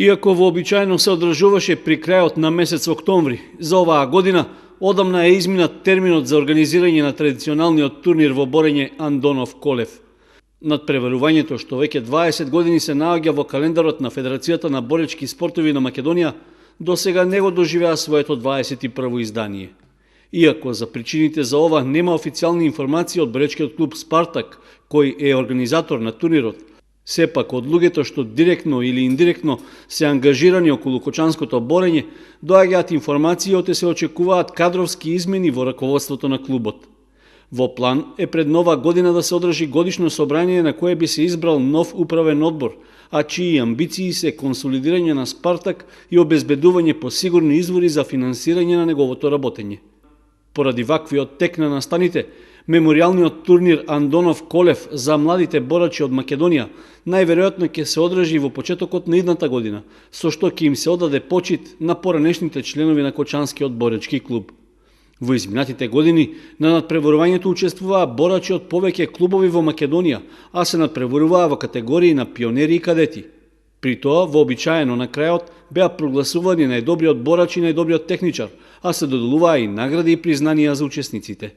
Иако вообичаено се одржуваше при крајот на месец октомври, за оваа година одамна е изминат терминот за организирање на традиционалниот турнир во борење Андонов Колев. Надпреварувањето, што веќе 20 години се наоѓа во календарот на Федерацијата на боречки спортови на Македонија, до сега не го доживеа своето 21 издание. Иако за причините за ова нема официјални информации од боречкиот клуб Спартак, кој е организатор на турнирот, сепак од луѓето што директно или индиректно се ангажирани околу кочанското борење, доаѓаат информации оте се очекуваат кадровски измени во раководството на клубот. Во план е пред нова година да се одржи годишно собрание на кое би се избрал нов управен одбор, а чии амбиции се консолидирање на Спартак и обезбедување по сигурни извори за финансирање на неговото работење. Поради ваквиот тек на настаните, меморијалниот турнир Андонов Колев за младите борачи од Македонија најверојатно ќе се одржи во почетокот на идната година, со што ќе им се одаде почит на поранешните членови на Кочанскиот боречки клуб. Во изминатите години на надпреварувањето учествуваа борачи од повеќе клубови во Македонија, а се надпреваруваа во категории на пионери и кадети. При тоа, вообичаено на крајот беа прогласувани најдобриот борач и најдобриот техничар, а се доделуваа и награди и признанија за учесниците.